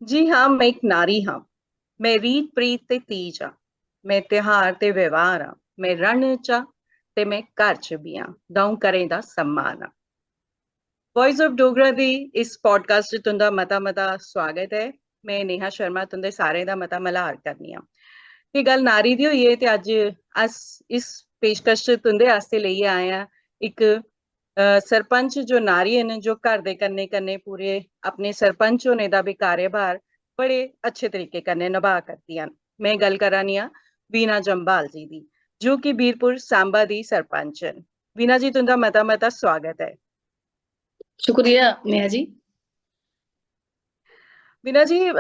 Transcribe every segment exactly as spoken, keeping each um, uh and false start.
जी हाँ, मैं इक नारी हाँ। मैं रीत प्रीत ते तीज आं। मैं त्योहार ते व्यवहार आं। मैं रण च आं ते मैं घर च भी आं। द'ऊं घरें दा सम्मान आं। वॉइस ऑफ डोगरा दी इस पॉडकास्ट च तुंदा मता मता स्वागत ऐ। मैं नेहा शर्मा तुंदे सारें दा मता मल्हार करनी आं। ते गल्ल नारी दी होई ऐ ते अज्ज अस इस पेशकश च तुंदे आस्तै लेइयै आए आं इक अ, सरपंच जो नारी न, जो घर दे कन्नै-कन्नै पूरे अपने सरपंच होने दा बी कार्यभार बड़े अच्छे तरीके कन्नै नभा करदियां न। मैं गल्ल करा नी आं वीणा जम्वाल जी दी, जो कि बीरपुर सांबा दी सरपंच न। वीणा जी, तुंदा मता-मता स्वागत ऐ। शुक्रिया नेहा जी। वीणा जी, अ,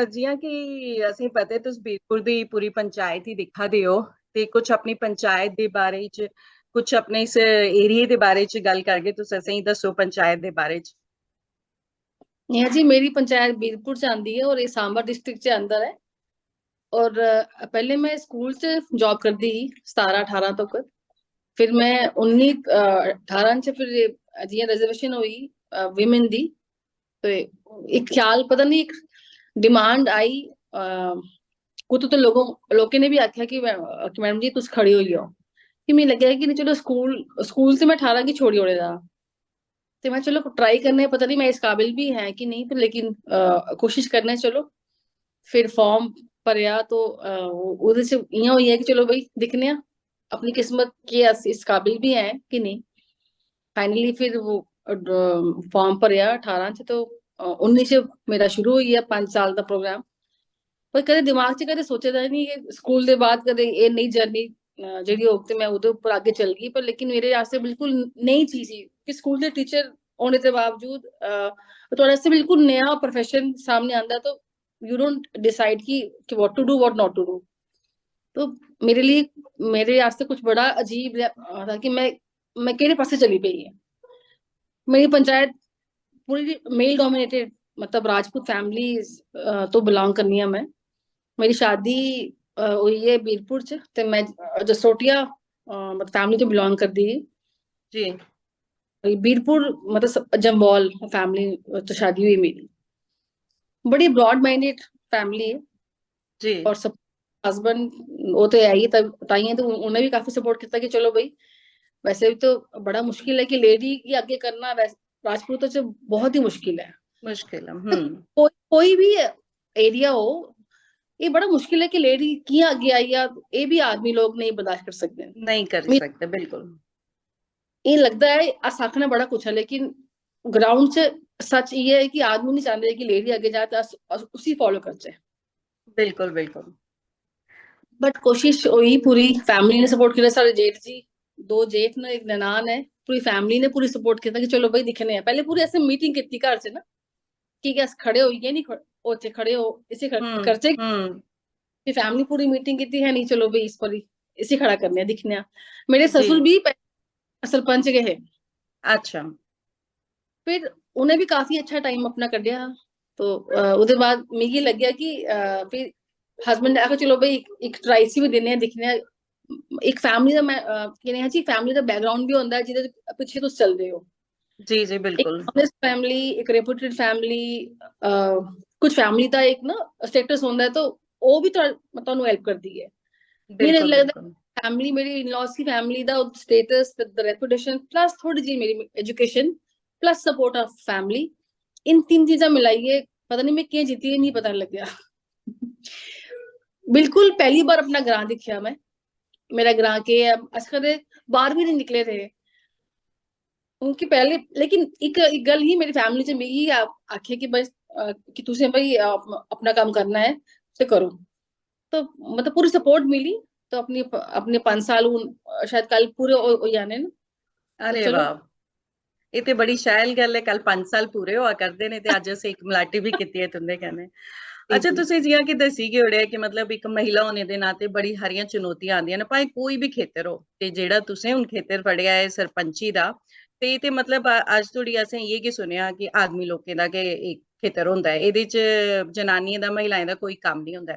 जियां कि असें पता ऐ, तुस बीरपुर दी पूरी पंचायत ही दिक्खा दे ओ, ते कुछ अपनी पंचायत दे बारे च, कुछ अपने इस एरिया दे बारे च गल्ल करगे, तुस असेंगी दस्सो पंचायत दे बारे च। नेहा जी, मेरी पंचायत बीरपुर च आंदी ऐ और ये सांबा डिस्ट्रिक्ट च अंदर ऐ। और, अ, पैह्ले मैं स्कूल च जॉब करदी ही सतारां अठारां तक। फिर मैं उन्नी, अ, अठारां च फिर जियां रिजर्वेशन होई, अ, विमेन दी, ते इक ख्याल, पता नहीं, इक डिमांड आई, अ, कुतै तो लोगों, लोकें ने भी आखेआ कि मै-, कि "मैडम जी, तुस खड़े होई जाओ।" फ्ही मिगी लग्गेआ कि नहीं, चलो, स्कूल, स्कूल ते मैं ठारां गी छोड़ी ओड़े दा। ते मैं, चलो, ट्राई करने, पता नहीं मैं इस काबिल भी हैं कि नहीं, पर लेकिन, अ, कोशिश करने, चलो। फिर फार्म भरेआ, तो, अ, ओह्दे च इ'यां होई गेआ कि चलो भाई, दिक्खने आं। अपनी किस्मत के अस इस काबिल भी हैं कि नेईं। फाइनली फिर वो, अ, ड-, फार्म भरेआ ठारां च, तो, अ, उन्नी च मेरा शुरू होई गेआ पंज साल दा प्रोग्राम। पर कदें दिमाग च कदें सोचे दा निं कि स्कूल दे बाद कदें एह् नेही जर्नी, अ, जेह्ड़ी होग ते मैं ओह्दे उप्पर अग्गें चलगी। पर लेकिन मेरे आस्तै बिल्कुल नई चीज ही कि स्कूल दे टीचर होने दे बावजूद, अ, थुआढ़े आस्तै बिल्कुल नया प्रोफेशन सामने आंदा, तो you don't decide कि, कि what to do, what not to do। तो मेरे लिए, मेरे आस्तै कुछ बड़ा अजीब जेहा, अ, था कि मैं, मैं केह्ड़े पासै चली पेई आं। मेरी पंचायत पूरी मेल डोमिनेटेड, मतलब, राजपूत फैमिली, अ, तो बिलोंग करनी आं मैं। मेरी शादी, अ, होई ऐ बीरपुर च, ते मैं, अ, जसरोटिया, अ, मतलब, फैमिली तो बिलोंग करदी ही। जी। बीरपुर, मतलब, स-, जम्वाल फैमिली च शादी हुई मेरी। बड़ी ब्रॉड माइंडेड फैमिली है। जी। और सब, हस्बैंड, वो तो है ही, तब, ताइयें तो उन्हें भी काफी सपोर्ट किया कि चलो भाई, वैसे भी तो बड़ा मुश्किल है कि लेडी गी आगे करना, वैसे राजपूत च बहुत ही मुश्किल है। मुश्किल है, हम्म। कोई, कोई भी एरिया हो, ये बड़ा मुश्किल है कि लेडी कि'यां अग्गें आई जा, ये भी आदमी लोग नहीं बर्दाश्त कर सकते। नहीं कर सकते, बिल्कुल। एह् लगदा ऐ, अस आखना बड़ा कुछ ऐ, लेकिन ग्राउंड च सच इ'यै ऐ कि आदमी निं चांह्दे कि लेडी अग्गें जा ते अस, अस उसी फालो करचै। बिल्कुल, बिल्कुल। बट कोशिश होई पूरी, फैमिली ने सपोर्ट कीता, साढ़े जेठ जी, दो जेठ न, इक ननान ऐ, पूरी फैमिली ने पूरी सपोर्ट कीता कि चलो भाई दिक्खने आं। पैह्ले पूरी असें मीटिंग कीती घर च ना, कि अस खड़े होइयै निं ख-, होचै, खड़े हो, इसी ख-, हम्म, करचै। हम्म। ते फैमिली पूरी मीटिंग कीती है, नहीं चलो भाई इस बारी इसी खड़ा करने आं, दिक्खने आं। मेरे जी। ससुर भी पै-, सरपंच गै हे। अच्छा। फिर उ'नें भी काफी अच्छा टाइम अपना कड्ढेआ। तो, अ, ओह्दे बाद मिगी लग्गेआ कि, अ, फिर हस्बैंड ने आखेआ, "चलो भाई, इक, इक ट्राई इसी बी दिन्ने आं, दिक्खने आं।" इक फैमिली दा, मैं, अ, केह् आखदे जी, फैमिली दा बैकग्राउंड बी होंदा ऐ, जेह्दे पिच्छे तुस चलदे ओ। जी, जी, इक बिल्कुल। ऑनेस्ट फैमिली, इक रेप्यूटेड फैमिली, अ, कुछ फैमिली दा इक ना स्टेटस होंदा ऐ, तो ओह् बी तुहा-, तुहानू हेल्प करदी ऐ। मिगी बिल्कुल, लगदा बिल्कुल। फैमिली, मेरी इन-लॉज की फैमिली दा status, the, the reputation, plus थोड़ी जी मेरी education, plus support of family, इन तिन्न चीजां मिलाइयै पता निं में केह् जित्ती, एह् निं पता लग्गेआ। बिल्कुल पैह्ली बार अपना ग्रां दिक्खेआ में। मेरा ग्रां केह् ऐ, अस कदें बाह्र बी निं निकले दे हे। क्योंकि पैह्ले, लेकिन इक, इक गल्ल ही मेरी फैमिली च मिगी आ-, आखेआ कि बस, अ, कि तुसें भाई, अ, अप-, अपना कम्म करना ऐ ते करो। तो मतलब पूरी सपोर्ट मिली, तो अपनी प-, अपने पंज साल हून, अ, शायद कल पूरे हो, होई जाने न। ते अरे चलो। वाह, एह् ते बड़ी शैल गल्ल ऐ, कल पंज साल पूरे होआ करदे ने ते अज्ज असें इक मलाटी बी कीती ऐ तुं'दे कन्नै। अच्छा, बिल्कुल। तुसें जि'यां कि दस्सी गै ओड़ेआ कि मतलब इक महिला होने दे नाते बड़ी हारियां चुनौतियां आंदियां न, भाएं कोई बी खेतर हो, ते जेह्ड़ा तुसें हून खेतर फड़ेआ ऐ सरपंची दा, ते एह् ते मतलब अ-, अज्ज धोड़ी असें इ'यै गै सुनेआ कि आदमी लोकें दा गै इक खेतर होंदा ऐ, एह्दे च जनानियें दा, महिलाएं दा कोई कम्म निं होंदा ऐ।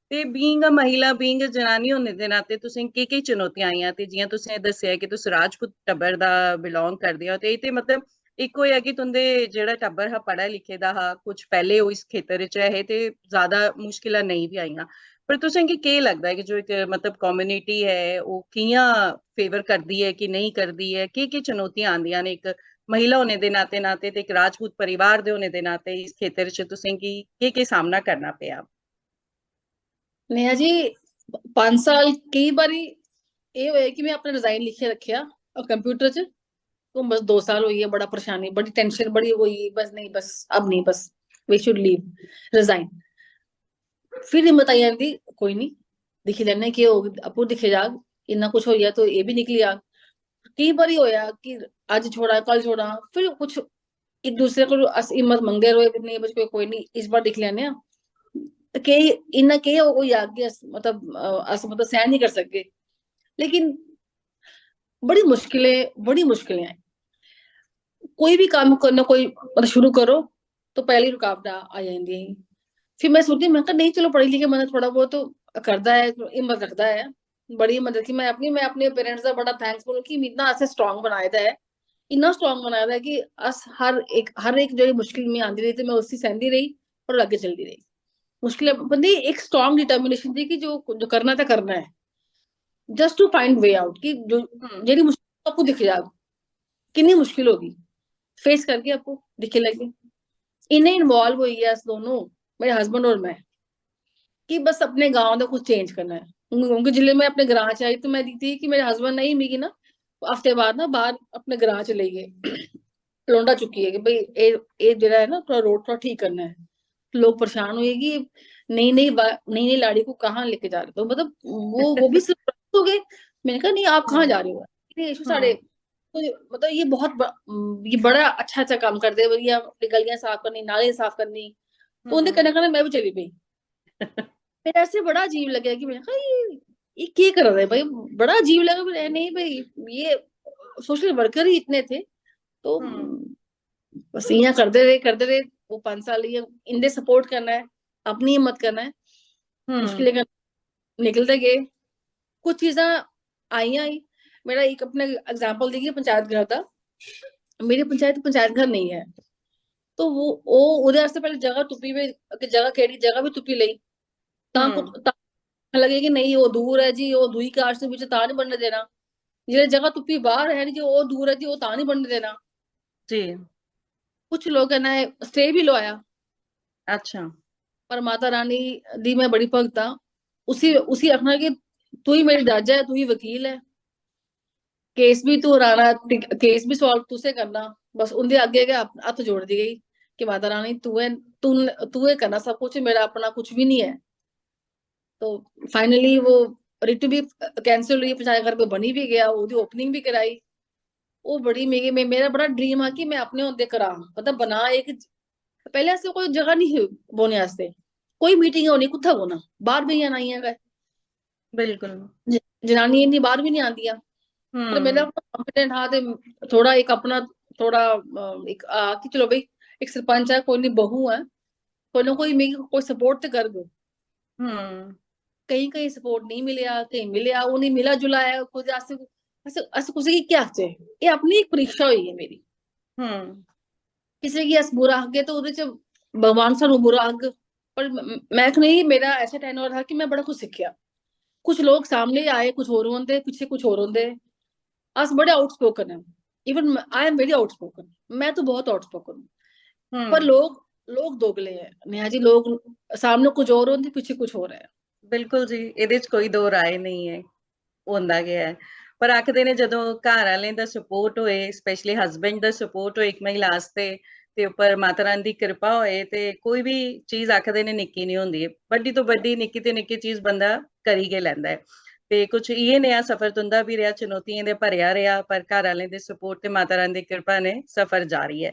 ते बीइंग अ महिला, बीइंग अ जनानी होने दे नाते तुसें केह्-केह् चुनौतियां आइयां? ते जि'यां तुसें दस्सेआ कि तुस राजपूत टब्बर दा बिलोंग करदे ओ, ते एह् ते मतलब इक होएआ कि तुं'दे जेह्ड़ा टब्बर हा पढ़ा लिखे दा हा, कुछ पैह्ले ओह् इस खेतर च ऐ हे ते ज्यादा मुश्किलां नेईं बी आइयां। पर तुसें गी केह् लगदा ऐ कि जो इक, मतलब, कम्युनिटी ऐ, ओह् कि'यां फेवर करदी ऐ कि नेईं करदी ऐ? केह्-केह् चुनौतियां आंदियां न इक महिला होने दे नाते-नाते ते इक राजपूत परिवार दे होने दे नाते इस खेतर च तुसें गी केह्-केह् सामना करना पेआ? नेहा जी, प-, पंज साल केई बारी एह् होएआ कि में अपना रिजाइन लिखियै रक्खेआ कंप्यूटर च। हून बस दो साल होई गे, बड़ा परेशानी, बड़ी टेंशन, बड़ी होई, बस नहीं, बस अब नहीं, बस we should leave, resign। फिर हिम्मत आई जंदी, कोई नहीं, दिक्खी लैने केह् होग, आपूं दिक्खेआ जाग। इन्ना कुछ होई गेआ तो एह् बी निकली जाग। केई बारी होएआ कि अज्ज छोड़ां, कल छोड़ां, फिर कुछ इक दूसरे कोल अस हिम्मत मंगदे रहे, "नहीं बस कोई, कोई नहीं, इस बार दिक्खी लैने आं।" केई, इन्ना केह् होई जाग कि अस, मतलब, अ, अस, मतलब, सैह्न नहीं कर सकगे। लेकिन बड़ी मुश्किलें, बड़ी मुश्किलें ऐ। कोई भी कम्म करना, कोई, मतलब, शुरू करो तो पैह्ली रुकावटां आई जंदियां ही। फिर में सोचदी, में कहा, "नहीं, चलो, पढ़ी लिखी बंदा थोह्ड़ा बहुत तो करदा ऐ, हिम्मत रखदा ऐ।" बड़ी हिम्मत रक्खी में अपनी, में अपने पेरेंट्स दा बड़ा थैंक्सफुल आं कि मिगी ना असें स्ट्रांग बनाए दा ऐ, इन्ना स्ट्रांग बनाए दा ऐ कि अस हर इक, हर इक जेह्ड़ी मुश्किल मी आंदी रेही ते में उसी सैंह्दी रेही और अग्गें चलदी रेही। मुश्किल बंदे दी इक स्ट्रांग डिटर्मिनेशन थी कि जो, जो करना ते करना ऐ, just to find way out, कि जो, हम्म। जेह्ड़ी मुश्किल आपूं दिक्खी जाग, किन्नी मुश्किल होगी, फेस करगे, आपूं दिक्खी लैगे। इन्ने इन्वॉल्व होई गे अस दोनों, मेरे हस्बैंड और में, कि बस अपने गांव दा कुछ चेंज करना ऐ। क्योंकि जिसलै में अपने ग्रां च आई ते में दिखदी ही कि मेरे हस्बैंड ने ही मिगी ना हफ्ते बाद ना बाहर अपने ग्रां च लेई गे, लौंडा चुक्कियै कि भई एह्, एह् जेह्ड़ा ऐ ना, थोह्ड़ा रोड थोह्ड़ा ठीक करना ऐ। लोक परेशान होई गे कि नई नई बा-, नई नई लाड़ी को कहाँ लेके जा रहे हो? तो मतलब वो, वो भी सरप्राइज हो गए। मैंने कहा, "नहीं, आप कहाँ जा रहे हो?" "नहीं, यीशु, साढ़े, हम्म। तो ये, मतलब, ये बहुत ब-, ये बड़ा अच्छा, अच्छा काम करदे, ये अपनी गलियां साफ करनी, नाले साफ करनी।" तो उं'दे हम्म। कन्नै, कन्नै में बी चली पेई। मेरा ऐसे बड़ा अजीब लग्गेआ कि में आखेआ, "ये, ये केह् करा दे भाई?" बड़ा अजीब लग्गा, पर नहीं भाई, ये सोशल वर्कर ही इतने थे, तो हम्म। बस इ'यां करदे रेह्, करदे रेह्। ओह् पंज साल इ'यां इं'दे सपोर्ट कन्नै, अपनी हिम्मत कन्नै, हम्म। मुश्किलें कन्नै निकलदे गे। कुछ चीजां आइयां ही। मेरा इक अपना एग्जाम्पल देगी पंचायत घर दा। मेरी पंचायत, पंचायत घर नहीं है, तो वो, ओह्, ओह्दे आस्तै पैह्लें जगह तुप्पी, में अग्गें जगह केह्ड़ी, जगह बी तुप्पी लेई। तां हम्म। कुछ, तां लगे कि नेईं, ओह् दूर ऐ जी, ओह् दूई कास्ट दे बिच, तां निं बनन देना। जेल्लै जगह तुप्पी बाहर है जी, ओह् दूर ऐ जी, ओह् तां निं बनन देना। जी। कुछ लोकें ने स्टे बी लोआया। अच्छा। पर माता रानी दी में बड़ी भक्त आं। उसी, उसी आखना कि तू ही मेरी जज ऐ, तू ही वकील ऐ, केस बी तू राना, केस बी सॉल्व तुसें करना। बस उं'दे अग्गें गै हत्थ जोड़दी गेई कि माता रानी, तू ऐ, तू, तू गै करना सब कुछ, मेरा अपना कुछ बी निं ऐ। तो फाइनली वो रिट बी कैंसिल होई, पंचायत घर पे बनी बी गेआ, ओह्दी ओपनिंग बी कराई। ओह् बड़ी, मिगी, मे-, मेरा बड़ा ड्रीम हा कि में अपने होंदे करां, मतलब, बनां इक। पैह्लें असें कोई जगह निं ही बौह्ने आस्तै, कोई मीटिंग होनी, कुत्थै बौह्ना, बाह्र बेही जाना इ'यां गै। बिल्कुल। ज-, जनानियां इन्नी बाह्र बी निं आंदियां। पर मेरा हम्म। कॉन्फिडेंट हा ते थोह्ड़ा इक अपना, थोह्ड़ा, अ, इक, आ, कि चलो भई, इक सरपंच ऐ, कोई निं, बहू ऐ, कोई ना कोई मिगी कोई सपोर्ट ते करग। हम्म। केईं, केईं सपोर्ट नेईं मिलेआ, केईं मिलेआ, ओह् निं मिला जुला ऐ, कुतै अस, अस, अस कुसै गी केह् आखचै? एह् अपनी इक परीक्षा होई ऐ मेरी। हम्म। किसे गी अस बुरा आखगे ते ओह्दे च भगवान सानू बुरा आखग। पर म-, मैं आखनी, मेरा ऐसा टेन्योर था कि मैं बड़ा कुछ सिक्खेआ। कुछ लोग सामने आए, कुछ होर होंदे, पिच्छे कुछ होर होंदे। अस बड़े आउटस्पोकन आं। Even I am very outspoken। मैं तो बहुत आउटस्पोकन हूँ। पर हम्म। लोग, लोग दोगले हैं। नेहा जी, लोग सामने कुछ होर होंदे, पिच्छे कुछ होर है। बिल्कुल जी, एह्दे च कोई दो राय नेईं ऐ। होंदा गै ऐ। पर आखदे न, जदूं घर आह्लें दा सपोर्ट होए, स्पेशली हस्बैंड दा सपोर्ट होए इक महिला आस्तै, ते उप्पर माता रानी दी किरपा होए, ते कोई बी चीज, आखदे न, निक्की निं होंदी, बड्डी तो बड्डी, निक्की ते निक्की चीज बंदा करी गै लैंदा ऐ। ते कुछ इ'यै नेहा सफर तुं'दा बी रेहा, चुनौतियें दे भरेआ रेहा, पर घर आह्लें दे सपोर्ट ते माता रानी दी किरपा ने सफर जारी ऐ।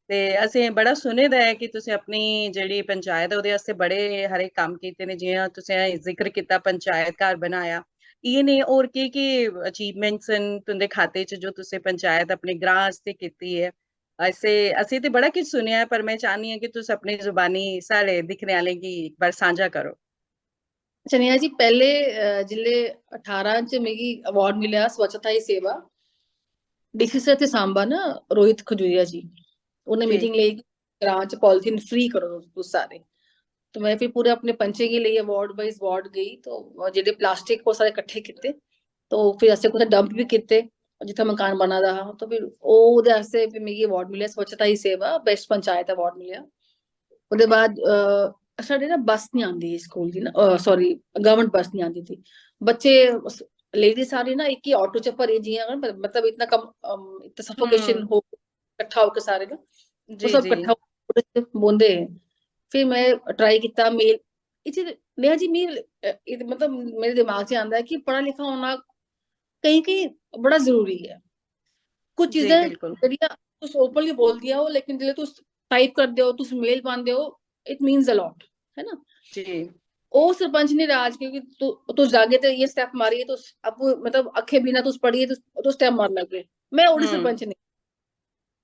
ते असें बड़ा सुने दा ऐ कि तुसें अपनी जेह्ड़ी पंचायत ऐ, ओह्दे आस्तै बड़े हारे कम्म कीते न, जि'यां तुसें जिक्र कीता, पंचायत घर बनाया, इ'यै नेह् होर केह् केह् अचीवमेंट्स न तुं'दे खाते च, जो तुसें पंचायत अपने ग्रां आस्तै कीती ऐ? असें, असें ते बड़ा किश सुनेआ ऐ, पर में चाह्न्नी आं कि तुस अपनी जुबानी साढ़े दिक्खने आह्लें गी इक बार सांझा करो। अच्छा नेहा जी, पैह्ले, अ, जिसलै अठारां च मिगी अवार्ड मिलेआ स्वच्छता ही सेवा, डीसी सर थे सांबा ना, रोहित खजूरिया जी, उन्हें मीटिंग लेई ग्रां च पॉलीथीन फ्री करो तुस सारे। तो मैं फिर पूरे अपने पंचे गी लेइयै वार्ड वाइज वार्ड गई, तो जेह्ड़े प्लास्टिक ओह् सारे किट्ठे कीते, तो फिर असें कुतै डंप बी कीते जित्थै मकान बना दा हा। तो फिर ओह्दे आस्तै फिर मिगी अवार्ड मिलेआ, स्वच्छता ही सेवा बेस्ट पंचायत अवार्ड मिलेआ। ओह्दे बाद साढ़े ना बस नहीं आंदी स्कूल दी ना, सॉरी, गवर्नमेंट बस नहीं आंदी थी। बच्चे, लेडीज सारी ना एक ही ऑटो च भरी, जियां मतलब इतना कम, इतना सफोकेशन हो, इकट्ठा होकर सारे ना, वो सब इकट्ठा बौंदे। फिर मैं ट्राई किया मेल, नेहा जी, मी मतलब मेरे दिमाग च आंदा है कि पढ़ा लिखा होना कहीं कहीं बड़ा जरूरी है। कुछ चीजें जेह्ड़ियां तुस ओपनली बोलदियां हो, लेकिन जिसलै तुस टाइप करदे हो, तुस मेल पांदे हो, it means a lot, है ना? जी। ओह् सरपंच नहीं राज, क्योंकि तु, तुस जागे ते ये स्टेप मारियै तुस आपूं, मतलब, अक्खे बिना तुस पढ़ियै तुस, तुस स्टेप मार लगे। मैं ओह्ड़ी सरपंच नहीं।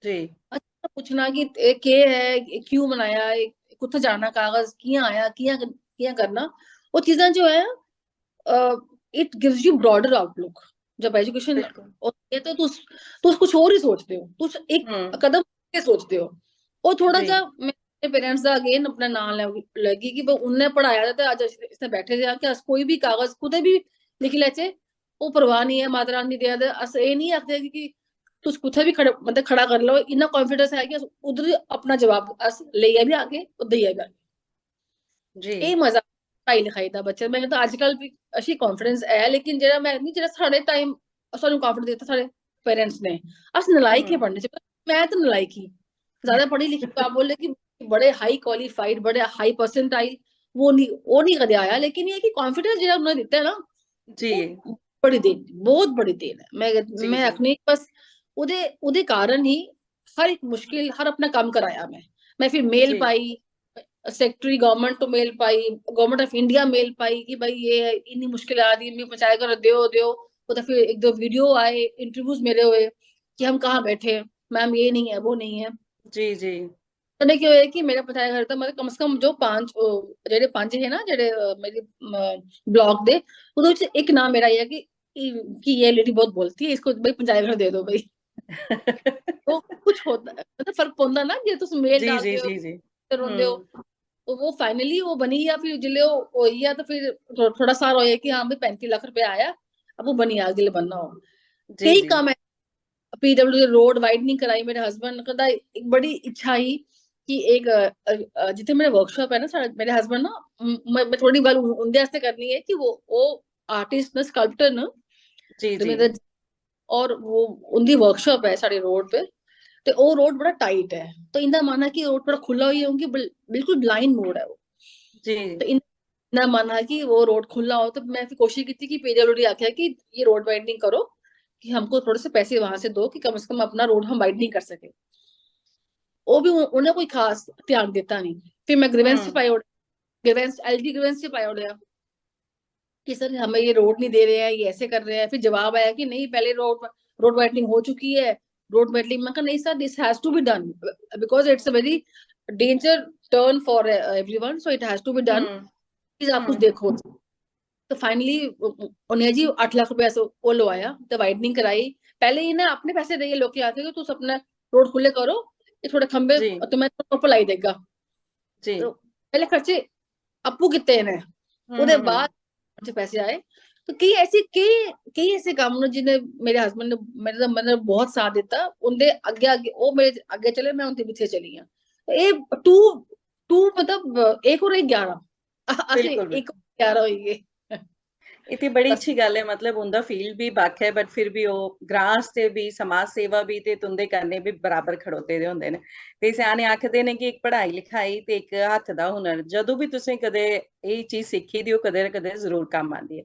जी। अच्छा, पुच्छना कि एह् केह् ऐ, एह् क्यों बनाया, एह् कुत्थै जाना कागज, कि'यां आया, कि'यां, कि'यां करना, ओह् चीजां जो ऐ, it gives you broader outlook। जब एजुकेशन होती है तो तुस, तुस कुछ और ही सोचते हो, तुस एक कदम के सोचते हो। वो थोड़ा सा मेरे पेरेंट्स दा अगेन अपना नाम लैगी कि उन्नै पढ़ाया ते अज्ज इसने बैठे दे आं कि अस कोई भी कागज कुतै भी लिखी लैचे, ओह् परवाह नहीं ऐ, माता रानी देआ दे। अस एह् नहीं आखदे कि तुस कुत्थै भी खड़ा, मतलब, खड़ा करी लैओ, इन्ना कॉन्फिडेंस है कि अस उद्धर अपना जवाब अस लेइयै बी आगे और देइयै बी आगे। जी। एह् मजा पढ़ाई लिखाई दा बच्चे, मैं तो अजकल भी अच्छी कॉन्फिडेंस है, लेकिन जेह्ड़ा मैं नहीं, जेह्ड़ा साढ़े टाइम सानू कॉन्फिडेंस दित्ता साढ़े पेरेंट्स ने, अस नलायक ही पढ़ने च। मैं तो नलायक ही, ज्यादा पढ़ी लिखी, आप बोले कि बड़े हाई क्वालिफाइड, बड़े हाई परसेंटाइल, वो नहीं, वो नहीं कदे आया। लेकिन ये कि कॉन्फिडेंस जेह्ड़ा उन्होंने दित्ता है ना, जी, बड़ी देन, बहुत बड़ी देन है। मैं, मैं आखनी बस ओह्दे, ओह्दे कारण ही हर एक मुश्किल, हर अपना काम कराया मैं। मैं फिर मेल पाई, सेक्रेटरी गवर्नमेंट तो मेल पाई, गवर्नमेंट ऑफ इंडिया मेल पाई कि भाई ये इन्नी मुश्किल आ रही है, मैं पंचायत घर देओ, देओ। तो फिर एक दो वीडियो आए, इंटरव्यूज मेरे हुए कि हम कहाँ बैठे हैं, मैम ये नहीं है, वो नहीं है। जी, जी। कन्नै केह् होया कि मेरा पंचायत घर दा, मतलब, कम से कम जो पंज, जेह्ड़े पंज हे ना, जेह्ड़े मेरे ब्लॉक दे, ओह्दे च इक नाम मेरा आया कि कि ये लेडी बहुत बोलती है, इसको भाई पंचायत घर दे दो भाई। तो कुछ होता, मतलब, फर्क पौंदा ना जे तुस मेल डालदे हो, जी, जी। ते रोंदे हो। तो वो फाइनली वो बनी गया। फिर जिसले वो होई गया तो फिर थो-, थोड़ा सारा होया कि हाँ भाई, पैंती लाख रुपया आया, अब वो बनी गया, जिसले बनना हो। जी, केई जी। कम्म है, पीडब्ल्यू दी रोड वाइडनिंग कराई मेरे हस्बैंड ने, कहदा एक बड़ी इच्छा ही कि एक, अ, अ, जित्थे मेरा वर्कशॉप है ना, साढ़ा, मेरे हस्बैंड ना, म-, मैं, मैं थोड़ी गल्ल उन-, उंदे आस्तै करनी है कि वो, वो आर्टिस्ट न, स्कल्पटर न, जी, जी। धर्मेंद्र जी, और वो, उंदी वर्कशॉप है साढ़े रोड पे, ते ओह् रोड बड़ा टाइट है, तो इंदा मन है कि रोड थोड़ा खु'ल्ला होई जा, क्योंकि बिल-, बिल्कुल ब्लाइंड रोड है वो। जी। तो इन-, इन्ना मन हा कि वो रोड खु'ल्ला हो, तो मैं फिर कोशिश की थी कि पीडब्ल्यूडी आख्या कि ये रोड वाइडनिंग करो, कि हमको थोड़े से पैसे वहां से दो कि कम से कम अपना रोड हम वाइडनिंग कर सके। वो भी उ-, उन्हें कोई खास ध्यान दिता नहीं। फिर मैं ग्रीवेंस च पाई ओड़ेआ, ग्रीवेंस, एलजी ग्रीवेंस च पाई ओड़ेआ कि सर, हमें ये रोड नहीं दे रहे हैं, ये ऐसे कर रहे हैं। फिर जवाब आया कि नहीं, पहले रोड, रोड वाइडनिंग हो चुकी है, रोड वाइडनिंग। मैं कहा, नहीं sir, this has to be done because it's a very danger turn for everyone, so it has to be done। Please आप कुछ देखो। तो फाइनली उन्हें जी अट्ठ लाख रुपए ऐसे वो लवाया, तो वाइडनिंग कराई। पैह्ले इ'नें अपने पैसे देइयै लोकें आखेआ कि तुस अपना रोड खु'ल्ले करो, एह् थोह्ड़े खंबे जी। ते में तुसेंगी उप्पर लाई देगा। जी। तो पैह्ले खर्चे आपूं कीते इ'नें, हम्म, ओह्दे हम्म, हम्म। बाद च पैसे आए। तो केई ऐसे, केई, केई ऐसे कम्म न जिन्हें मेरे हस्बैंड ने, मेरे, मतलब, बहुत साथ दित्ता। उं'दे अग्गें, अग्गें, ओह् मेरे अग्गें चले, में उं'दे पिच्छे चली आं। तो एह् टू, टू, मतलब, एक और एक ग्यारह। असें बिल्कुल, इक बिल्कुल। प्यारा होई गे। इत्थै बड़ी बस। अच्छी गल्ल ऐ, मतलब, उं'दा फील्ड बी बक्ख ऐ, but फिर बी ओह् ग्रां आस्तै बी, समाज सेवा बी ते तुं'दे कन्नै बी बराबर खड़ोते दे होंदे न। ते स्याने आखदे न कि इक पढ़ाई लिखाई ते इक हत्थ दा हुनर, जदूं बी तुसें कदें एह् चीज सिक्खी दी हो, कदें ना कदें जरूर कम्म आंदी ऐ।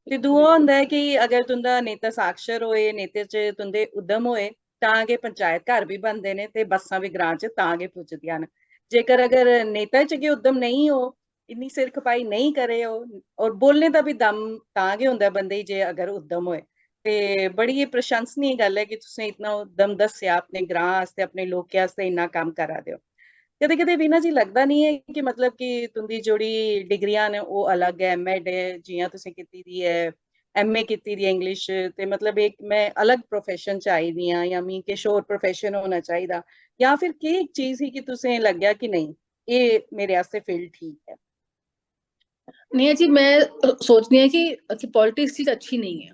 ते दूआ होंदा ऐ कि अगर तुं'दा नेता साक्षर होए, नेते च तुं'दे उद्यम होए, तां गै पंचायत घर बी बनदे न ते बस्सां बी ग्रां च तां गै पुजदियां न। जेकर अगर नेता च गै उद्यम नेईं हो, इन्नी सिर खपाई नेईं करे हो और बोलने दा बी दम तां गै होंदा ऐ बंदे गी जे अगर उद्यम होए। ते बड़ी गै प्रशंसनीय गल्ल ऐ कि तुसें इतना उद्यम दस्सेआ अपने ग्रां आस्तै, अपने लोकें आस्तै इन्ना कम्म करा दे ओ। कदें-कदें बीना जी लगदा निं ऐ कि मतलब कि तुं'दी जेह्ड़ी डिग्रियां न ओह् अलग ऐ, एमएड ऐ जि'यां तुसें कीती दी ऐ, एमए कीती दी इंग्लिश, ते मतलब एक मैं अलग प्रोफेशन च आई दी आं, जां मी किश होर प्रोफेशन होना चाहिदा, जां फिर केह् चीज ही कि तुसें लग्गेआ कि नेईं, एह् मेरे आस्तै फील्ड ठीक ऐ? नेहा जी, मैं सोचनी आं कि, कि पॉलिटिक्स चीज अच्छी नेईं ऐ।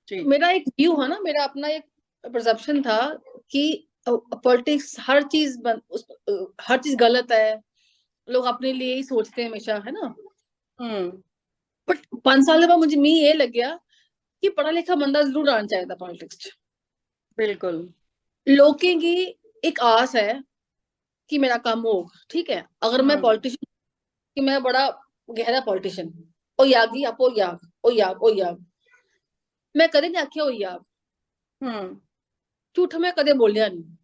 जी। मेरा एक व्यू हा ना, मेरा अपना एक परसेप्शन था कि पॉलिटिक्स हर चीज बन, उस, अ, हर चीज गलत है, लोग अपने लिए ही सोचते हैं हमेशा, है ना। हम्म। बट पांच साल बाद मुझे मी ये लग्गेआ कि पढ़ा लिखा बंदा जरूर आना चाहिए पॉलिटिक्स च। बिल्कुल। लोकें गी इक आस ऐ कि मेरा कम्म होग, ठीक ऐ। अगर मैं हम्म। पॉलिटिशियन, कि मैं बड़ा गहरा पॉलिटिशियन, होई जाग जी, आपो होई जाग, होई जाग, होई जाग। मैं कदें नहीं आखेआ होई जाग। हम्म। झूठ मैं कदें बोलिया नहीं।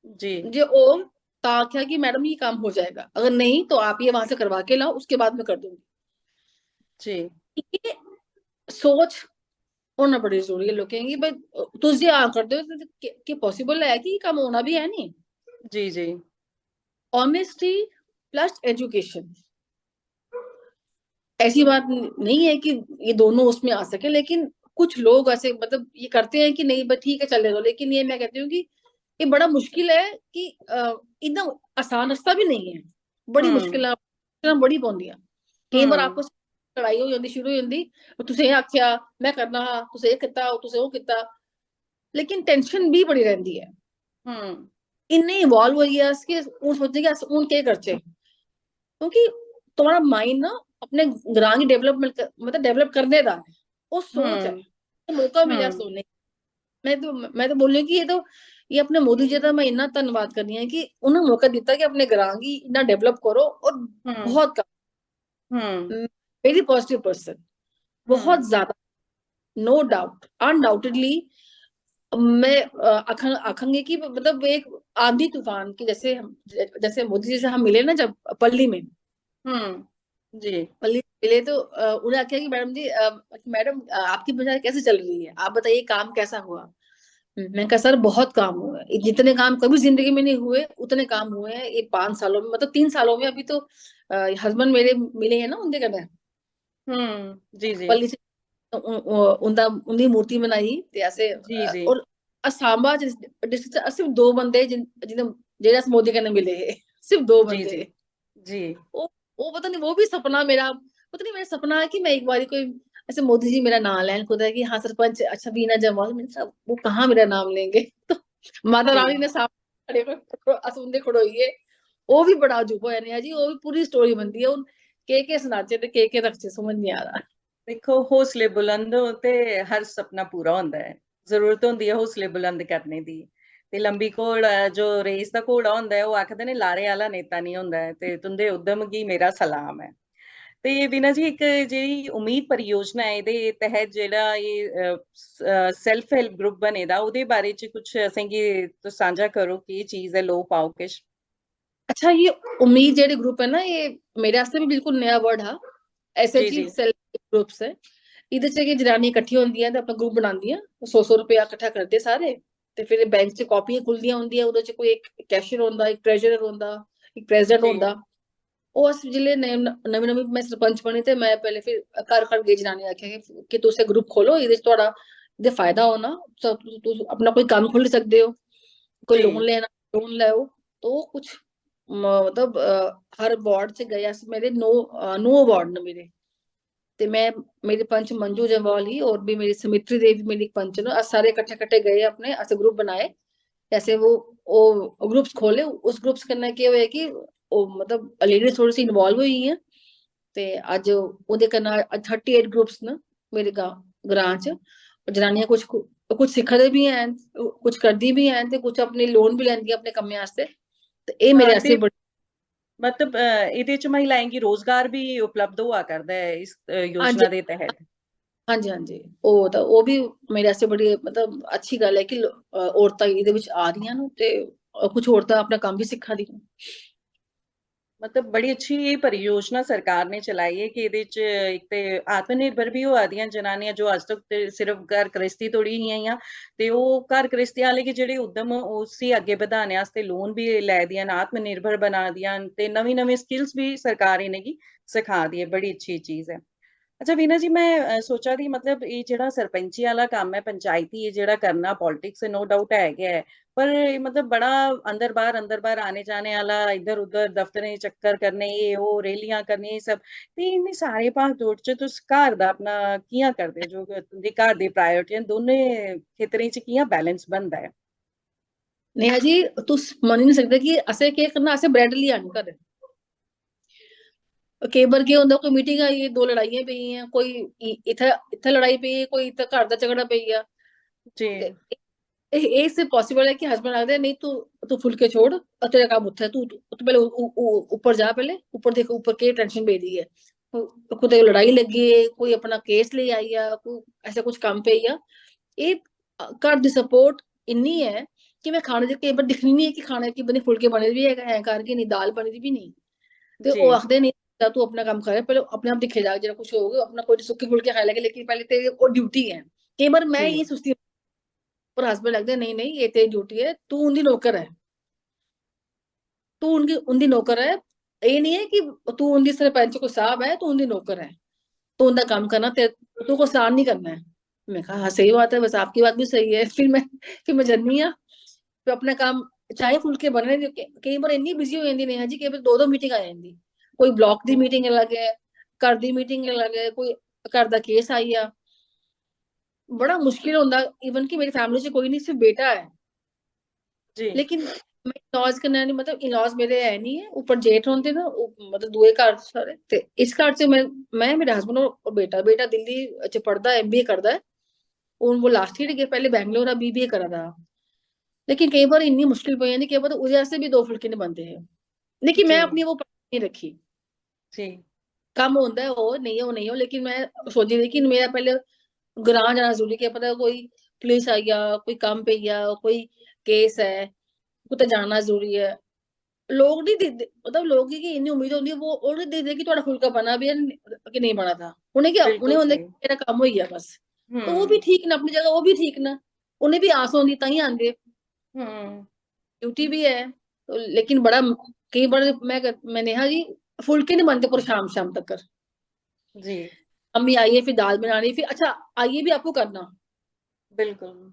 जी। जे होग तां आखेआ कि मैडम ये काम हो जाएगा, अगर नहीं तो आप ये वहां से करवा के लाओ, उसके बाद मैं कर दूंगी। जी। ये सोच होना बड़ी जरूरी है लोकें गी। भाई, तुस जे हां करदे हो ते के, के पॉसिबल है कि ये काम होना भी है नहीं? जी, जी। Honesty plus education. ऐसी बात न-, नहीं है कि ये दोनों उसमें आ सके, लेकिन कुछ लोग ऐसे, मतलब, ये करते हैं कि नहीं, बस ठीक है, चलने दो। लेकिन ये मैं कहती हूँ कि ये बड़ा मुश्किल है कि, अ, इतना आसान रास्ता भी नहीं है, बड़ी हम्म। मुश्किल है, बड़ी पौंदी है। कई बार हम्म। आपको लड़ाई हो जाती, शुरू हो जाती, तुसें ये आख्या, मैं करना हा, तुसें ये किता, तुसें वो किता, लेकिन टेंशन भी बड़ी रहती है। हम्म। इन्ने इवॉल्व होई गए अस कि हून सोचने कि अस हून केह् करचे, क्योंकि तुम्हारा माइंड ना अपने ग्रां की डेवलपमेंट, मतलब, डेवलप करने दा है, वो सोच है, हम्म। ये मौका मिलेआ हम्म। सोने। मैं तो, मैं तो बोलनी कि ये तो, ये अपने मोदी जी का मैं इन्ना धन्यवाद करनी है कि उन्हें मौका दिता कि अपने ग्रां की इन्ना डेवलप करो, और हम्म। बहुत काम। हम्म। वेरी पॉजिटिव पर्सन, बहुत हम्म। ज्यादा, नो डाउट, अनडाउटेडली। मैं, अ, आखं-, आखंगी कि, मतलब, एक आंधी तूफान की जैसे हम, जैसे मोदी जी से हम मिले ना जब पल्ली में, हम्म। जी। पल्ली मिले तो, अ, उन्हें आख्या कि मैडम जी, अ, मैडम, अ, आपकी पंचायत कैसे चल रही है, आप बताइए, काम कैसा हुआ? मैं कहा, सर, बहुत काम हुआ है, जितने काम कभी जिंदगी में नहीं हुए उतने काम हुए हैं ये पांच सालों में, मतलब, तीन सालों में। अभी तो, अ, हस्बैंड मेरे मिले हैं ना उनके कने। हम्म। जी, जी। पल्ली च उ-, उ-, उंदा, उंदी मूर्ति बनाई ते असें, जी, जी। और असांबा डिस्ट्रिक्ट च सिर्फ दो बंदे जिन-, जिन्हें, जेह्ड़े अस मोदी कन्नै मिले हे, सिर्फ दो जी, बंदे। जी। जी। वो, वो पता नहीं, वो भी सपना मेरा, पता नहीं, मेरा सपना है कि मैं एक बारी कोई ऐसे मोदी जी मेरा नाम लैन कुतै कि हाँ सरपंच, अच्छा, वीणा जम्वाल, मैंने कहा, वो कहाँ मेरा नाम लेंगे? तो माता जी। रानी ने सामने खड़े, अस उंदे खड़ोइए, वो भी बड़ा अजूबा है नेहा जी, वो भी पूरी स्टोरी बनदी है। हून केह् केह् सनाचे ते केह् केह् रखचे, समझ नहीं आ रहा। देखो, हौसले बुलंद हो ते हर सपना पूरा होंदा ऐ। जरूरत होंदी ऐ हौसले बुलंद करने दी। ते लंबी घोड़ा, जो रेस दा घोड़ा होंदा ऐ, ओह् आखदे ने लारे आह्ला नेता निं होंदा ऐ। ते तुं'दे उद्यम गी मेरा सलाम ऐ। ते वीणा जी, इक जेह्ड़ी उम्मीद परियोजना ऐ, एह्दे तैह्त जेह्ड़ा एह्, अ, स-, अ, सेल्फ हेल्प ग्रुप बने दा, ओह्दे बारे च कुछ असेंगी तुस सांझा करो, केह् चीज ऐ, लोऽ पाओ किश। अच्छा, ये उम्मीद जेह्ड़े ग्रुप है ना, ये मेरे आस्तै भी बिल्कुल नया वर्ड हा। ऐसे जी, जी जी। सेल्फ हेल्प ग्रुप्स है, इदे च के जनानियां किट्ठियां होंदियां ते अपना ग्रुप बनांदियां, सौ सौ रुपया किट्ठा करदे सारे, ते फिर बैंक च कापियां खुलदियां होंदियां, ओह्दे च कोई इक कैशियर होंदा, इक ट्रेजरर होंदा, इक प्रेसिडेंट जी। होंदा। ओह् अस जिसलै नम-, नमीं नमीं मैं सरपंच बनी ते मैं पैह्ले फिर घर घर गे जनानियां आखेआ कि, कि तुस एह् ग्रुप खोलो, एह्दे च थुआढ़ा, एह्दे फायदा होना, तुस, तुस अपना कोई कम्म खोली सकदे ओ, कोई जी। लोन लेना, लोन लैओ। तो कुछ म-, मतलब, अ, हर वार्ड च गए अस, मेरे नौ, अ, नौ वार्ड न मेरे। ते मैं, मेरी पंच मंजू जम्वाल ही, और भी मेरी समित्री देवी मेरी पंच न। अस सारे कट्ठे, कट्ठे गए अपने, असें ग्रुप बनाए। ऐसे वो, ओ ग्रुप्स खोले। उस ग्रुप्स कन्नै केह् होएआ कि ओ, मतलब, लेडीज थोड़ी सी इन्वॉल्व होई गेइयां। ते अज्ज ओह्दे कन्नै अज्ज थर्टी एट ग्रुप्स न मेरे गा-, ग्रां च। जनानियां कुछ, कुछ सिक्खा दे बी हैन, कुछ करदी बी हैन, ते कुछ अपने लोन बी लैंदियां अपने कम्मै आस्तै। ते एह् मेरे हां, आस्तै ते बड़ी मतलब, अ, एह्दे च महिलाएं गी रोजगार बी उपलब्ध होआ करदा ऐ इस, अ, हां जी। योजना दे तैह्त। हां जी, हां जी। ओह् तां, ओह् बी मेरे आस्तै बड़ी, मतलब, अच्छी गल्ल ऐ कि लो-, अ, औरतां एह्दे बिच आ दियां न ते, अ, कुछ औरतां अपना कम्म बी सिक्खा दियां न। मतलब, बड़ी अच्छी एह् परियोजना सरकार ने चलाई ऐ कि एह्दे च इक ते आत्मनिर्भर बी होआ दियां जनानियां, जो अज्ज तक ते सिर्फ घर गृहस्थी तोड़ी हियां, ते ओह् घर गृहस्थी आह्ले गै जेह्ड़े उद्यम, उसी अग्गें बधाने आस्तै लोन बी लै दियां न, आत्मनिर्भर बना दियां न, ते नमीं-नमीं स्किल्स बी सरकार इ'नेंगी सखा दी ऐ। बड़ी अच्छी चीज ऐ। अच्छा वीना जी, मैं अ, सोचा दी, मतलब, ये जेह्ड़ा सरपंची आह्ला कम्म ऐ, पंचायती, ये जेह्ड़ा करना, पॉलिटिक्स, नो डाउट है गै ऐ, पर एह्, मतलब, बड़ा अंदर बाह्र, अंदर बाह्र, आने जाने आह्ला, इद्धर उद्धर दफ्तरें च चक्कर करने, ये ओह् रैलियां करनियां, ये सब, ते इन्नी सारे भाग दौड़ च तुस घर दा अपना कि'यां करदे ओ? जो तुं'दी घर दी प्रायोरिटी न, दोनें खेतरें च कि'यां बैलेंस बनदा ऐ? नेहा जी, तुस मन्नी निं सकदे कि असें केह् करना, असें ब्रेड लेई आनी घर। केईं बार केह् होंदा, कोई मीटिंग आई, दो लड़ाइयां पेई गेइयां, कोई इ-, इत्थै, इत्थै लड़ाई पेई गेई, कोई इत्थै घर दा झगड़ा पेई गेआ। जी। ते एह्, एह् सिर्फ पॉसिबल ऐ कि हस्बैंड आखदे, "नेईं, तू, तू फुलके छोड़, और तेरा कम्म उत्थै, तू, तू पैह्ले उ-, उ-, उ-, उप्पर जा, पैह्ले उप्पर दिक्ख, उप्पर केह् टेंशन पेदी ऐ।" कु-, कुतै लड़ाई लग्गी, कोई अपना केस लेई आई गेआ, कोई ऐसा कुछ कम्म पेई गेआ, एह् घर दी सपोर्ट इन्नी ऐ कि में खाने च केईं बार दिक्खनी निं ऐ कि खाने च केह् बने, फुलके बने दे बी है, है घर कि नेईं, दाल बनी दी बी नेईं। ते जी। ओह् आखदे, "नेईं, तां तू अपना कम्म कर, पैह्ले अपने आप दिक्खे जाग, जेह्ड़ा कुछ होग, अपना कोई सुक्के फुलके खाई लैगे, लेकिन पैह्ले ते ओह् ड्यूटी ऐ।" केईं बार में जी। एह् सोचदी, पर हस्बैंड आखदे, "नेईं, नेईं, एह् तेरी ड्यूटी ऐ, तू उं'दी नौकर ऐ।" तू उनकी, उं'दी नौकर ऐ। एह् निं ऐ कि तू उं'दी सरपंच कोई साह्ब ऐ, तू उं'दी नौकर ऐ। तू उं'दा कम्म करना, ते तू कोई एहसान निं करना ऐ। में कहा, "हाँ, सही बात है, बस आपकी बात भी सही है।" फिर में, फिर में जन्नी आं, फिर अपना कम्म, चाहे फुलके बनने दे, के-, केईं बार इन्नी बिजी हो जंदी नेहा जी, केईं बार दो दो मीटिंग आ जंदी। कोई ब्लॉक दी मीटिंग अलग ऐ, घर दी मीटिंग अलग ऐ, कोई घर दा केस आई गेआ। बड़ा मुश्किल होंदा, इवन कि मेरी फैमिली च कोई निं, सिर्फ बेटा ऐ। जी। लेकिन में इन-लॉज कन्नै निं, मतलब, इन-लॉज मेरे है निं ऐ, उप्पर जेठ रौंह्दे न, ओह्, मतलब, दूए घर सारे। ते इस घर च में, में, मेरे हस्बैंड और, और बेटा, बेटा दिल्ली च पढ़दा ऐ, एमबीए करदा ऐ। हून वो लास्ट ईयर गै, पैह्ले बैंगलोर हा, बीबीए करा दा हा। लेकिन केईं बार इन्नी मुश्किल पेई जंदी, केह् पता ओह्दे आस्तै बी दो फुलके निं बनदे हे। लेकिन में जी। अपनी वो परेशानी निं रक्खी। जी। कम्म होंदा ऐ, हो, नेईं हो, नेईं हो, लेकिन में सोचदी रेही कि मेरा पैह्ले ग्रां जाना जरूरी, केह् पता कोई पुलिस आई जा, कोई कम्म पेई जा, कोई केस ऐ, कुतै जाना जरूरी ऐ। लोक निं दिखदे, मतलब, लोकें गी इन्नी उम्मीद होंदी, वो, ओह् निं दिखदे कि थुआढ़ा फुलका बना बी ऐ कि नेईं बना दा। उ'नेंगी, बिल्कुल उ'नें होंदा स्हेई। कि मेरा कम्म होई गेआ बस। ते ओह् बी हम्म। ठीक न, अपनी जगह ओह् बी ठीक न, उ'नें बी आस होंदी, तां ही आंदे। हम्म। ड्यूटी बी ऐ, तो लेकिन बड़ा, केईं बार में क-, में नेहा जी, फुलके निं बनदे पूरे शाम, शाम तक्कर। जी। मम्मी आइयै फिर दाल बनानी, फिर अच्छा आइयै बी आपूं करना। बिल्कुल।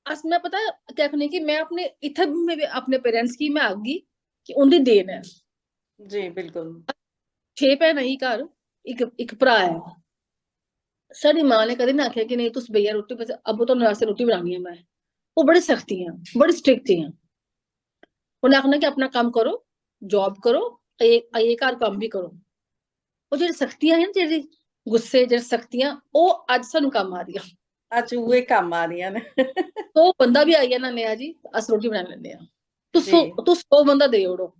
अस, में पता क्या आखनी कि में अपने, इत्थै बी में अपने पेरेंट्स गी में आखगी कि उं'दी देन ऐ। जी, बिल्कुल। छे भैनां ही घर, इक, इक भ्राऽ ऐ। साढ़ी मां ने कदें निं आखेआ कि नेईं, तुस बेहियै रुट्टी, बस अब्बो तुहानू आस्तै रुट्टी बनानी ऐ में। ओह् बड़ी सख्त हियां, बड़ी स्ट्रिक्ट हियां। उ'नें आखना कि अपना कम्म करो, जॉब करो, आइयै, आइयै घर कम्म बी करो। ओह् जेह्ड़ी सख्तियां हियां ना, जेह्ड़ी गुस्से, जेह्ड़ी सख्तियां, ओह् अज्ज सानू कम्म आ दियां। अज्ज उ'ऐ कम्म आ दियां न। सौ बंदा बी आई जा ना नेहा जी, अस रोटी बनाई लैन्ने आं। तुस जी। सौ, तुस सौ बंदा देई ओड़ो,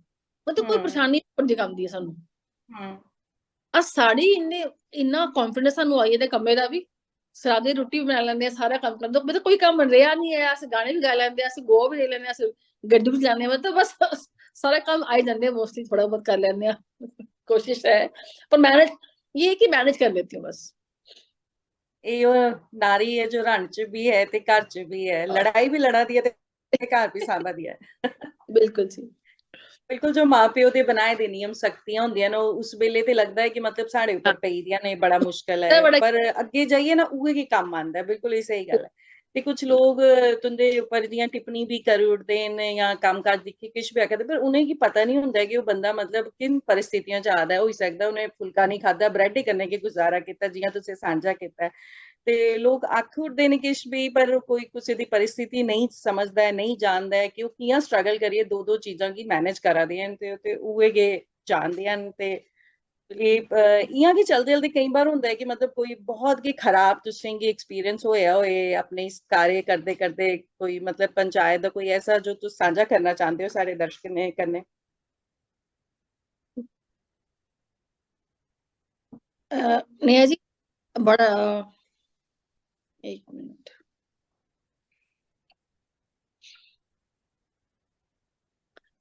मतलब कोई हम्म। परेशानी निं बनदी कम्म दी सानू। हम्म। अस साढ़ी इन्ने, इन्ना कॉन्फिडेंस सानू आई गेदा कम्मै दा बी, सरागे रुट्टी बनाई लैंदे आं, सारा कम्म करदे, मतलब कोई कम्म रेहा निं ऐ। अस गाने बी गाई लैंदे आं, अस गो बी लेई लैंदे आं, अस गड्डी बी चलाने आं, मतलब बस सारा कम्म आई जंदे, मोस्टली थोह्ड़ा बहुत करी लैन्ने आं। कोशिश ऐ, पर मैनेज, ये है कि मैनेज कर लेती हूँ बस। एह् ओह् नारी ऐ जो रन च बी ऐ ते घर च बी ऐ, लड़ाई बी लड़ा दी ऐ ते घर बी सांभा दी ऐ। बिल्कुल जी। बिल्कुल, जो मां प्यो दे बनाए दे नियम सख्तियां होंदियां न, ओह् उस बेल्ले ते लगदा ऐ कि मतलब साढ़े उप्पर पेई दियां न, एह् बड़ा मुश्कल ऐ, बड़ा पर अग्गें जाइयै ना उ'ऐ गै कम्म आंदा ऐ। बिल्कुल, एह् स्हेई गल्ल ऐ। ते कुछ लोग तुं'दे उप्पर जि'यां टिप्पणी बी करी ओड़दे न जां कम्म काज दिक्खी किश बी आखदे, पर उ'नेंगी पता निं होंदा ऐ कि ओह् बंदा मतलब किन परिस्थितियां च आ दा ऐ। होई सकदा उ'नें फुल्का निं खाद्धा, ब्रेड कन्नै गै गुजारा कीता, जि'यां तुसें सांझा कीता ऐ। ते लोक आखी ओड़दे न किश बी, पर कोई कुसै दी परिस्थिति नेईं समझदा ऐ, नेईं जानदा ऐ कि ओह् कि'यां स्ट्रगल करियै दो दो चीजां गी मैनेज करा दे न, ते, ते उ'ऐ गै जानदे न। ते एह्, अ, इ'यां गै चलदे चलदे केईं बार होंदा ऐ कि मतलब कोई बहुत गै खराब तुसें गी एक्सपीरियंस होएआ होए अपने इस कार्य करदे करदे, कोई मतलब पंचायत दा कोई ऐसा जो तुस सांझा करना चांह्दे ओ साढ़े दर्शकें कन्नै? अ, नेहा जी, बड़ा, एक मिनट।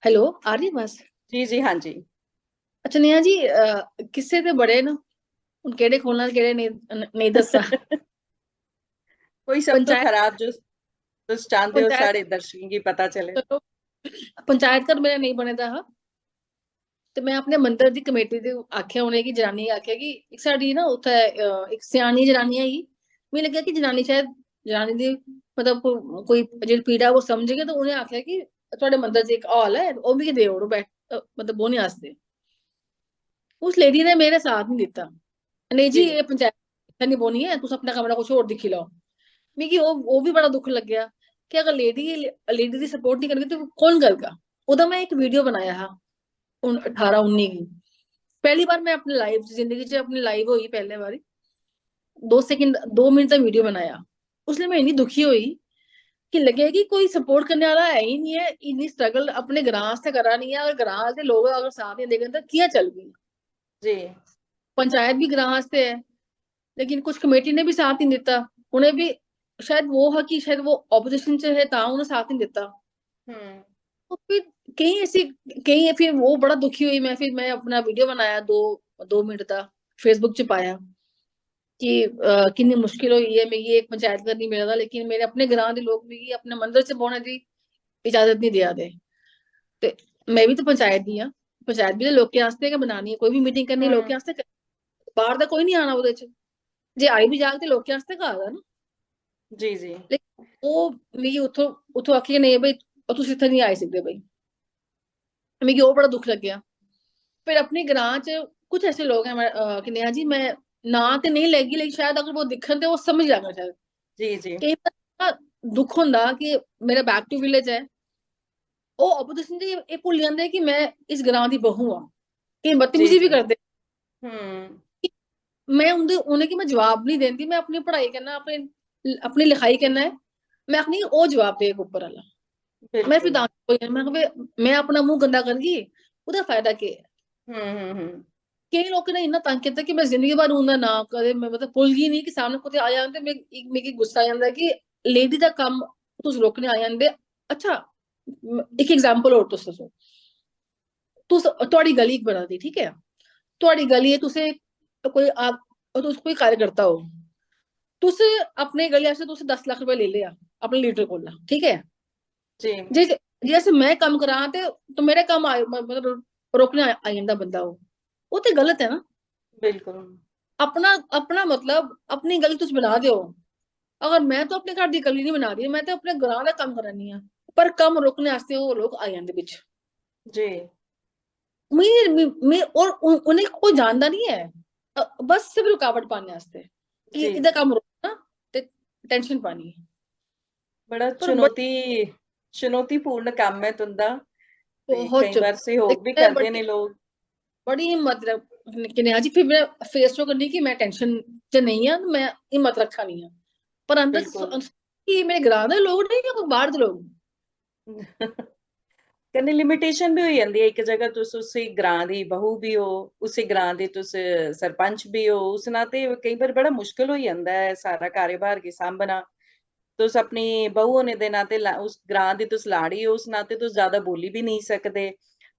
हेलो, आ रही आवाज? जी, जी, हाँ जी। अच्छा नेहा जी, अ, किस्से ते बड़े न, हुन केह्ड़े खोलना, केह्ड़े नेईं, न-, नेईं दस्सां। कोई सब तो पंचायत खराब जो तुस चांह्दे ओ पंचायत साढ़े दर्शकें गी पता चले। चलो, पंचायत घर मेरा नेईं बने दा हा। ते में अपने मंदर दी कमेटी दे आखेआ, उ'नेंगी, जनानियें गी आखेआ कि इक साढ़ी ना उत्थै, अ, इक स्यानी जनानी आई, मिगी लग्गेआ कि जनानी शायद, जनानी दी मतलब को-, कोई जेह्ड़ी पीड़ा ओह् समझगे, ते उ'नें आखेआ कि थुआढ़े मंदर च इक हाल ऐ, ओह् मिगी देई ओड़ो बैठ-, अ, मतलब बौह्ने आस्तै। उस लेडी ने मेरा साथ निं दित्ता। "नेईं जी, जी। एह् पंचायत इत्थै निं बौह्नी ऐ, तुस अपना कमरा कुछ होर दिक्खी लैओ।" मिगी ओह्, ओह् बी बड़ा दुख लग्गेआ कि अगर लेडी, लेडी दी सपोर्ट निं करगे ते कौन करगा? ओह्दा में इक वीडियो बनाया हा, उन-, अठारां उन्नी गी। पैह्ली बार में अपनी लाइफ च, जिंदगी च अपनी लाइव होई पैह्ले बारी, दो सेकंड, दो मिनट दा वीडियो बनाया। उसलै में इन्नी दुखी होई कि लग्गेआ कि कोई सपोर्ट करने आह्ला है ही निं ऐ, इन्नी स्ट्रगल अपने ग्रां आस्तै करा नी ऐ, अगर ग्रां दे लोक अगर साथ निं देङन तां कि'यां चलगी? जी। पंचायत बी ग्रां आस्तै ऐ, लेकिन कुछ कमेटी ने बी साथ निं दित्ता। उ'नें बी, शायद वो हा कि शायद वो अपोजिशन च हे, तां उ'नें साथ निं दित्ता। हम्म। तो फिर केईं ऐसी, केईं, फिर वो बड़ा दुखी होई मैं, फिर मैं अपना वीडियो बनाया दो, दो मिनट दा, Facebook च पाया कि, अ, किन्नी मुश्किल होई ऐ, मिगी इक पंचायत घर निं मिला दा, लेकिन मेरे अपने ग्रां दे लोक मिगी अपने मंदर च बौह्ने दी इजाजत निं देआ दे। ते मैं बी ते पंचायत दी आं, पंचायत बी ते लोकें आस्तै गै बनानी ऐ, कोई बी मीटिंग करनी हम्म। लोकें आस्तै करनी। बाह्र दा कोई निं आना ओह्दे च। जे आई बी जाग ते लोकें आस्तै गै आए दा ना। जी, जी। लेकिन ओह् मिगी उत्थों, उत्थों आखियै, "नेईं भाई, तुस इत्थै निं आई सकदे भाई।" मिगी ओह् बड़ा दुख लग्गेआ। फिर अपने ग्रां च कुछ ऐसे लोक हैं, मैं, अ, कि नेहा जी, मैं नांऽ ते नेईं लैगी, लेकिन शायद अगर वो दिक्खन ते ओह् समझ जाङन शायद। जी, जी। केईं बार ना दुख होंदा कि मेरा back to village ऐ, ओह् अपोजिशन च एह् भुल्ली जंदे कि मैं इस ग्रां दी बहू आं। केईं बदतमीजी जी, बी जी। करदे। हम्म। मैं उं'दे, उ'नेंगी मैं जवाब निं दिंदी, मैं अपनी पढ़ाई कन्नै, अपनी, अपनी लखाई कन्नै, मैं आखनी ओह् जवाब देग उप्पर आह्ला। मैं फिर बिल्कुल। दांद कोई, मैं आखनी, "मैं अपना मूंह गंदा करगी, ओह्दा फायदा केह् ऐ?" हम्म, हम्म, हम्म। केईं लोकें ने इन्ना तंग कीता कि मैं जिंदगी भर उं'दा नांऽ कदें, मैं मतलब भुलगी निं कि सामनै कुतै आया ते मैं, मिगी गुस्सा आई जंदा कि लेडी दा कम्म तुस रोकने आई जंदे। अच्छा, म-, इक एग्जांपल होर तुस दस्सो। तुस, थुआढ़ी गली इक बना दी, ठीक ऐ? थुआढ़ी गली ऐ, तुसें कोई आप, तुस कोई कार्यकर्ता ओ, तुस अपने गली आस्तै तुस दस लक्ख रपेआ लेई लेआ अपने लीडर कोला, ठीक ऐ? जी। जे, जे, जे अस, मैं कम्म करां ते, ते मेरे कम्म आए, म-, मतलब रोकने आई, आई जंदा बंदा ओह्। ओह् ते गलत ऐ ना? बिल्कुल। अपना, अपना मतलब, अपनी गली तुस बना दे ओ। अगर मैं तो अपने घर दी गली निं बना दी, मैं ते अपने ग्रां दा कम्म करा नी आं, पर कम्म रोकने आस्तै ओह् लोक आई जंदे बिच। जी। मी, मी, मी, और उ-, उ'नें कोई जानदा निं ऐ, अ, बस सिर्फ रुकावट पाने आस्तै कि जी। एह्दा कम्म रोकना ते टेंशन पानी। बड़ा पर बड़- चुनौती, चुनौतीपूर्ण कम्म ऐ तुं'दा। ते बहुत केईं चुन-, बार सैह्योग बी इतने करदे बड़ी, ने लोक। बड़ी हिम्मत रख-, कि नेहा जी, फिर मैं फेस तो करनी कि मैं टेंशन च नेईं आं, मैं हिम्मत रक्खा नी आं। पर अंदर च बिल्कुल। सो-, कि मेरे ग्रां दे लोक ने जां कोई बाहर दे लोक? कन्नै लिमिटेशन बी होई जंदी ऐ, इक जगह तुस उसी ग्रां दी बहू बी ओ, उसी ग्रां दे तुस सरपंच बी ओ, उस नाते केईं बार बड़ा मुश्किल होई जंदा ऐ सारा कार्यभार गी सांभना। तुस अपनी बहू होने दे नाते ला-, उस ग्रां दी तुस लाड़ी ओ, उस नाते तुस ज्यादा बोली बी नेईं सकदे।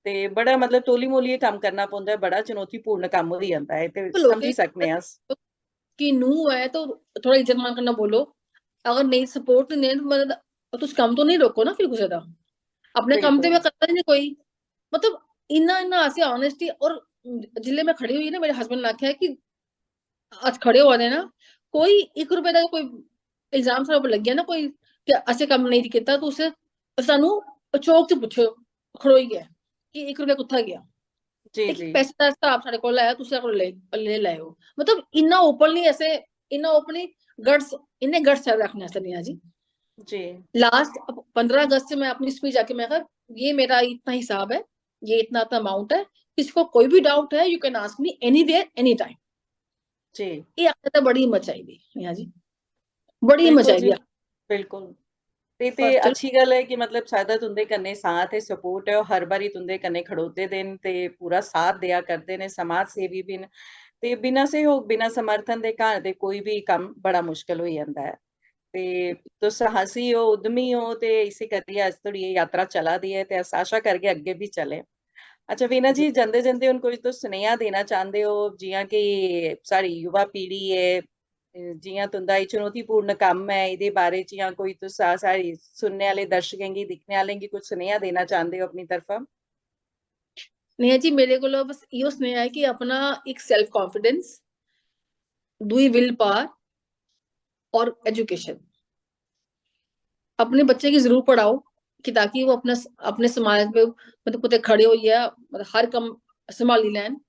ते बड़ा, मतलब, तौली मोलियै कम्म करना पौंदा ऐ, बड़ा चुनौतीपूर्ण कम्म होई जंदा ऐ, ते लोकें समझी सकने आं अस। कि नूंह् ऐ, तो थोड़ा इज्जत मान कन्नै बोलो। अगर नेईं सपोर्ट दिंदे न, मतलब, तुस कम्म तो नेईं रोको ना फिर कुसै दा। अपने कम्म ते बिल्कुल। मैं करना ही नहीं कोई। मतलब, इन्ना, इन्ना ऐसे ऑनेस्टी, और जिसले मैं खड़ी हुई ना, मेरे हस्बैंड ने आखेआ कि अस खड़े होआ दे ना, कोई इक रपेऽ दा कोई इल्जाम साढ़े उप्पर लग्गी जा ना कोई, कि असें कम्म नेईं कीता, ते उस, सानू चौक च पुच्छो खड़ोइयै कि इक रपेआ कुत्थै गेआ? जी, इक जी। पैसे दा स्हाब साढ़े कोल है, तुस साढ़े कोल लेई, लेई लैओ। मतलब, इन्ना ओपनली असें, इन्ना ओपनली गट्स, इन्ने गट्स चाहिदे आखने आस्तै नेहा जी। जी। लास्ट पंदरां अगस्त से मैं अपनी स्पीच आके मैं कहा, "ये मेरा इतना हिसाब है, ये इतना, इतना अमाउंट है, किसी को कोई भी डाउट है, you can ask me anywhere, any time।" जी। ये आखने तो बड़ी हिम्मत चाहिदी नेहा जी, बड़ी हिम्मत बिल्कुल चाहिदी जी, है। बिल्कुल। ते, ते और चलो अच्छी गल्ल ऐ कि, मतलब, सादा तुंदे कन्नै साथ ऐ, सपोर्ट ऐ, ओह् हर बारी तुंदे कन्नै खड़ोते दे न ते पूरा साथ देआ करदे न, समाज सेवी बी न। ते बिना सैह्योग, बिना समर्थन दे घर दे कोई बी कम्म बड़ा मुश्कल होई जंदा ऐ। ते तुस साहसी ओ, उद्यमी ओ, ते इस्सै करियै अज्ज धोड़ी एह् यात्रा चला दी ऐ ते अस आशा करगे अग्गें बी चलै। अच्छा वीणा जी, जी। जंदे-जंदे हुन कोई तुस सनेहा देना चांह्दे ओ, जि'यां कि साढ़ी युवा पीढ़ी ऐ, जि'यां तुं'दा एह् चुनौतीपूर्ण कम्म ऐ, एह्दे बारे च जां कोई तुस सा-, साढ़ी सुनने आह्ले दर्शकें गी, दिक्खने आह्लें गी कुछ सनेहा देना चांह्दे ओ अपनी तरफा? नेहा जी, मेरे कोल बस इयो सनेहा है कि अपना एक self confidence, दूई will power और education। अपने बच्चे गी जरूर पढ़ाओ कि ताकि वो अपना, अपने समाज में, मतलब, कुतै खड़े होइयै, मतलब, हर कम्म संभाली लैन।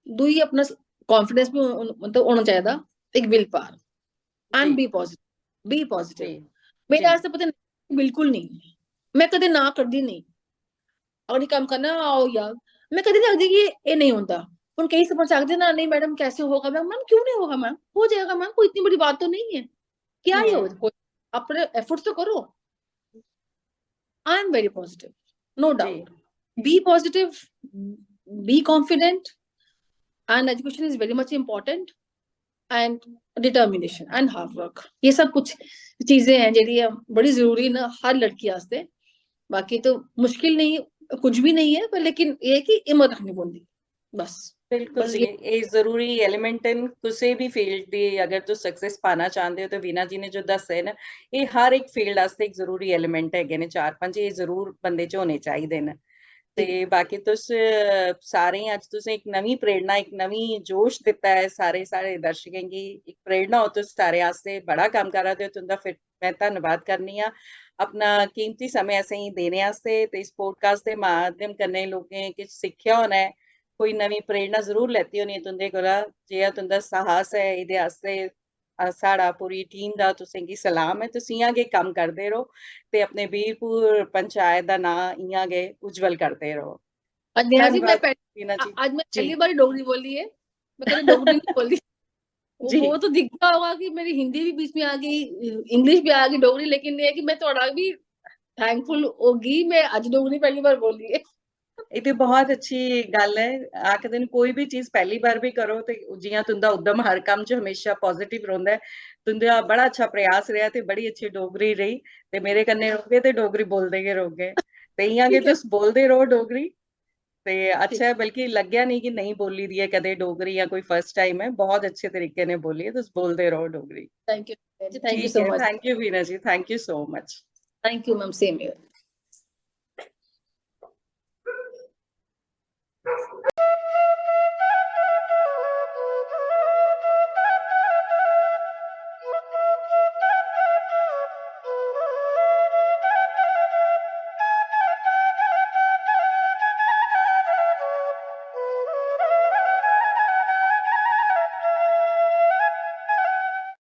दूई, अपना confidence भी उन-, मतलब, होना चाहिदा, एक will power। And ji. Be positive, be positive। जी, मेरे जी। आस्तै पता नहीं, बिल्कुल नहीं, मैं कदे ना करदी नहीं। अगर ये कम्म करना, आओ यार, मैं कदे नहीं आखदी कि ये नहीं होंदा। हुन केई सरपंच आखदे ना, "नहीं मैडम, कैसे होगा मैम?" मैम, क्यों नहीं होगा मैम? हो जाएगा मैम, कोई इतनी बड़ी बात तो नहीं है। क्या ही हो, हम्म। हो, अपने efforts तो करो। I am very positive, no ji. doubt। Be positive, be confident, and education is very much important, and determination and hard work। ये सब कुछ चीजें हैं जेह्ड़ियां बड़ी जरूरी न हर लड़की आस्तै। बाकी तो मुश्किल नहीं, कुछ भी नहीं है, पर लेकिन ये है कि हिम्मत रखनी पौंदी, बस। बिल्कुल बस जी, ये ये जरूरी एलिमेंट न कुसै भी फील्ड दी। अगर तुस सक्सेस पाना चांह्दे ओ ते वीना जी ने जो दस्से न, एह् हर इक फील्ड आस्तै इक जरूरी एलिमेंट हैगे न। चार पंज एह् जरूर बंदे च होने चाहिदे न। ते जी। बाकी तुस, अ, सारें गी अज्ज तुसें इक नमीं प्रेरणा, इक नमीं जोश दित्ता ऐ सारे साढ़े दर्शकें गी। इक प्रेरणा ओ तुस सारे आस्तै, बड़ा कम्म करा दे ओ, तुं'दा फिर मैं धन्नवाद करनी आं अपना कीमती समें असेंगी देने आस्तै ते इस पॉडकास्ट दे माध्यम कन्नै लोकें किश सिक्खेआ होना ऐ, कोई नमीं प्रेरणा जरूर लैती होनी ऐ तुं'दे कोला। जेहा तुं'दा साहस ऐ एह्दे आस्तै, अ, साढ़ा पूरी टीम दा तुसेंगी सलाम ऐ। तुस इ'यां गै कम्म करदे र'वो ते अपने बीरपुर पंचायत दा नांऽ इ'यां गै उज्जवल करदे र'वो। अज्ज नेहा जी, मैं धन्नवाद पहली, वीना जी। आज मैं जी। पहली बार डोगरी बोली है, मैं कदे डोगरी नहीं बोली। जी। वो तो दिखता होगा कि मेरी हिंदी भी बीच में आ गई, इंग्लिश भी आ गई, डोगरी, लेकिन ये है कि मैं थोड़ा भी थैंकफुल होगी, मैं आज डोगरी पहली बार बोली है। ਇਹ ਤੇ ਬਹੁਤ ਅੱਛੀ ਗੱਲ ਹੈ। ਆਖਦੇ ਨੇ ਕੋਈ ਵੀ ਚੀਜ਼ ਪਹਿਲੀ ਵਾਰ ਵੀ ਕਰੋ ਤੇ ਜਿਆਂ तुं'दा उद्यम हर कम्म च हमेशा पॉजिटिव रौंह्दा ऐ। तुं'दा बड़ा अच्छा प्रयास रेहा ते बड़ी अच्छी डोगरी रेही ते मेरे कन्नै रौह्गे ते डोगरी बोलदे गै रौह्गे। ते इ'यां गै ठीक है। तुस बोलदे र'वो डोगरी। ते अच्छा ठीक। ऐ, बल्कि लग्गेआ निं कि नेईं बोल्ली दी ऐ कदें डोगरी जां कोई फर्स्ट टाइम ऐ, बहुत अच्छे तरीके ने बोल्ली ऐ। तुस बोलदे र'वो Dogri. Thank you ji, thank you ठीक so ऐ, much। Thank you Veena ji, thank you so much। Thank you ma'am, same here।